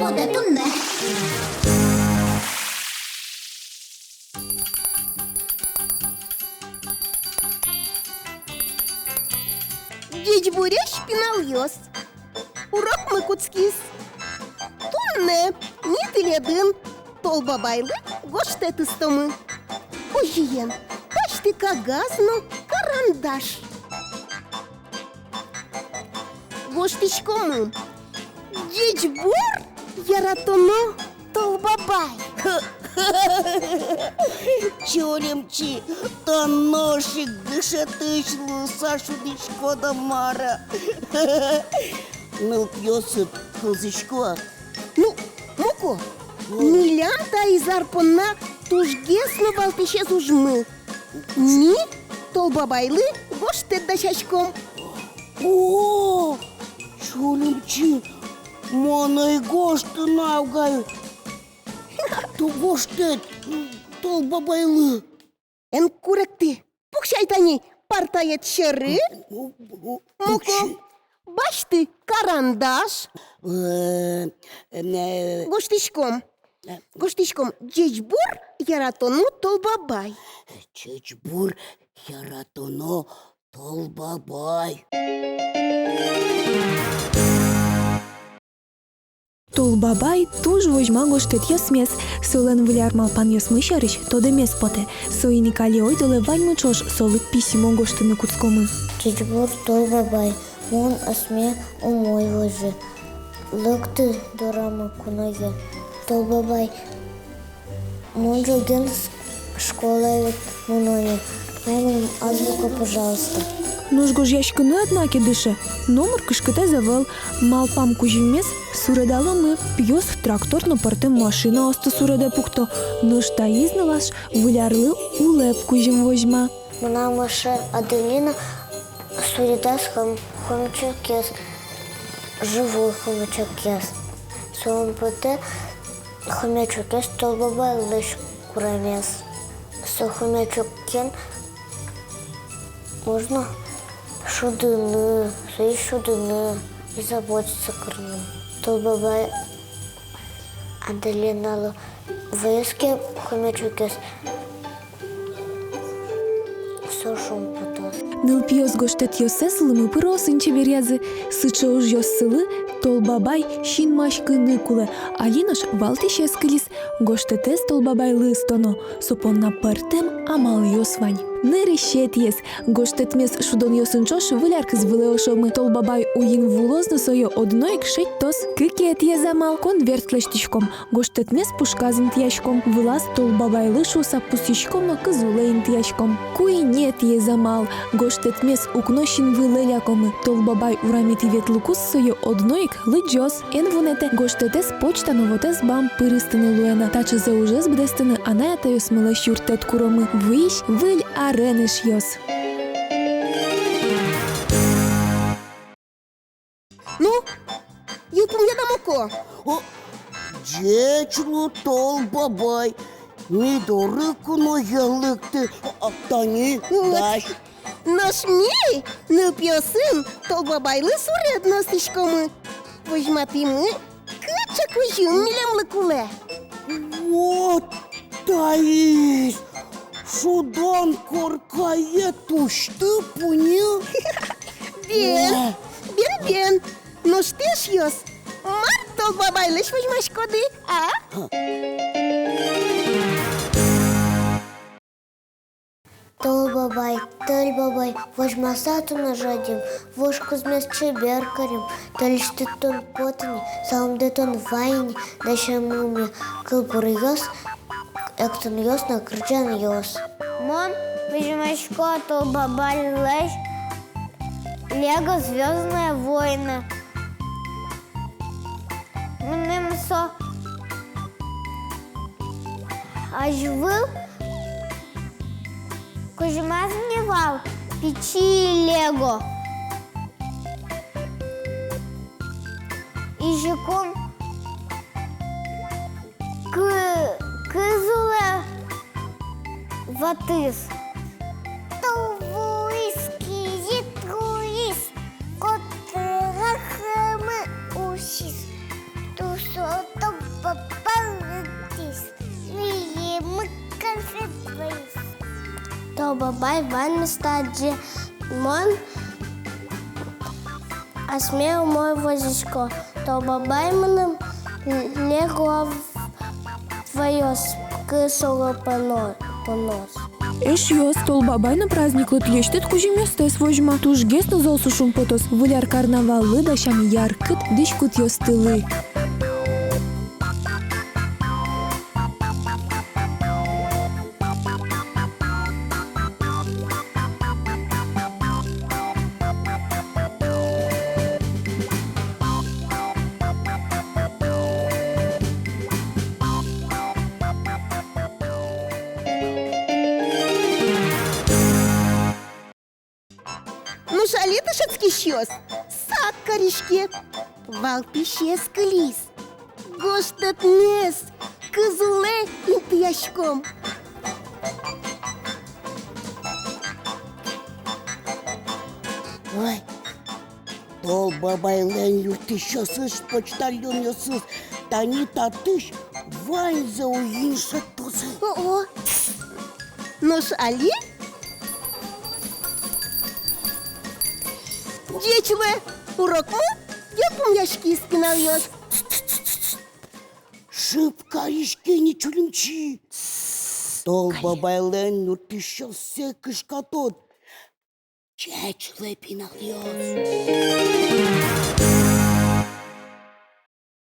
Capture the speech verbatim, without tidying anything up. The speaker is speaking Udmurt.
потэ туннэ. Ӟечбуресь, пиналъёс! Урокмы кутскиз. Туннэ ми тӥледын Тол Бабайлы гожтэт ыстомы. Озьыен, басьты кагаз но карандаш. Гожтӥськомы: «Ӟечбур, яратоно Тол Бабай». Чулимчи, тон нош ик дышетӥсь луыса шудӥськод-а, мар-а? Нылпиосыд кылзӥсько-а? Ну, Муко, милям таиз ар понна тужгес но валтӥсез ужмы. Ми Тол Бабайлы гожтэт дасяськом. О, Чулимчи, мон ӧй гожты на ук ай ту гожтэт Тол Бабайлы. Эн куректы, пуксьы ай тани партаед сьӧры. Муко, басьты карандаш. Э, э, э. Гожтӥськом. Э. Гожтӥськом: «Ӟечбур, яратоно Тол Бабай». Ӟечбур, яратоно Тол Бабай. Тол Бабай туж возьма гожтэтъёсмес, солэн выль ар малпанъёсмы сярысь тодэмез потэ. Соин ик али ойдолэ ваньмы ӵош солы письмо гожтыны кутскомы. Ӟечбур, Тол Бабай, мон асме умой возьы. Лыкты дорамы куное. Тол Бабай, мон ӝоген с-, школае мыно ни. Мон азбука, пожалуйста. Нош гожъяськыны однаке дыше. Номыр кышкытэз ӧвӧл. Малпам кузьыммес суредаломы. Пиос трактор но пӧртэм машинаосты суредэ пукто. Нош таиз нылаш выль арлы улэп кузьым возьма. Мынам эше Аделина суредаз хом-, хомячокез, живой хомячокез. Солэн потэ хомячокез Тол Бабайлэсь куремез. Со хомячокен можно шудыны, соиз шудыны и заботиться карыны. Тол Бабай Аделиналы ваиз ке хомячокез, со шумпотоз. Нылпиос гожтэтъёссэс лымы пыросын чеберъязы. Сыӵе ужъёссылы Тол Бабай синмаськыны кулэ. Али нош валтӥсез кылиз. Гожтэтэз Тол Бабайлы ыстоно. Со понна пӧртэм амалъёс вань. Нырысетӥез. Гожтэтмес шудонъёсын ӵош выль ар кыз вылэ ошомы. Тол Бабай уин вуылоз но сое одно ик шедьтоз. Кыкетӥез амал. Конверт лэсьтӥськом. Гожтэтмес пушказ интыяськом. Вылаз Тол Бабайлы шуыса пусйиськом но кыз улэ интыяськом. Куинетӥез амал. Гожтэтмес укно син вылэ лякомы. Тол Бабай ураметӥ ветлыкуз сое одно ик лыдӟоз. Эн вунэтэ, гожтэтэз почта но вотэс бампыр ыстыны луэ на. Таӵезэ ужез быдэстыны анай-атайёсмылэсь юрттэт куромы. Выйись Выль арен, эшъёс! Ну, йылпумъяд-а, Муко? О, ӟеч лу, Тол Бабай, ми доры куное лыкты, а, тани, ну, дась. Нош ми нылпиосын Тол Бабайлы суред но ыстӥськомы. Возьматӥмы, кыӵе кузьым милемлы кулэ. Вот таиз! Шудон коркае тусьты-пуньы. Бен, о, бен, бен. Нош тӥ, эшъёс, мар Тол Бабайлэсь возьмаськоды, а? Тол Бабай, Тол Бабай, возьмаса тонэ жадим, вож кузмес чебер карим, тэльысьтыд тон потэ ни, саламдэ тон вае ни, дасямы ум кылбуръёс, эктонъёс но кырӟанъёс. Мон возьмасько Тол Бабайлэсь Лего «Звёздные войны». Мыным со азьвыл кузьмаз ни вал пичи Лего. Изьыкум кы-, кыз улэ ватӥз. Тол вуиз, кизьыт луиз, котыракмы усиз. Тусо Бабай ваньмыз тадӟе, мон асме умой возисько. Тол бабай мыным лего ваёз, кык солы поно-, поноз. Эшъёс, Тол бабай но праздниклы тӥлесьтыд кузьымъёстэс возьма. Тужгес но зол со шумпотоз. Выль ар карнаваллы дасям яркыт дӥськутъёстылы. Нош али, дышетскисьёс, сак кариське. Валтӥсез кылиз. Гожтэтмес, кыз улэ интыяськом. Ой, Тол бабайлэн юрттӥсьёсыз, почтальонъёсыз, тани татысь ваньзэ уйин шедьтозы. О-о. Нош али ӟеч луэ, урокмы йылпумъяськиз, пиналъёс. Шып кариське ни, Чулимчи. Тол бабайлэн юрттӥсьёссэ кышкатод. Ӟеч луэ, пиналъёс.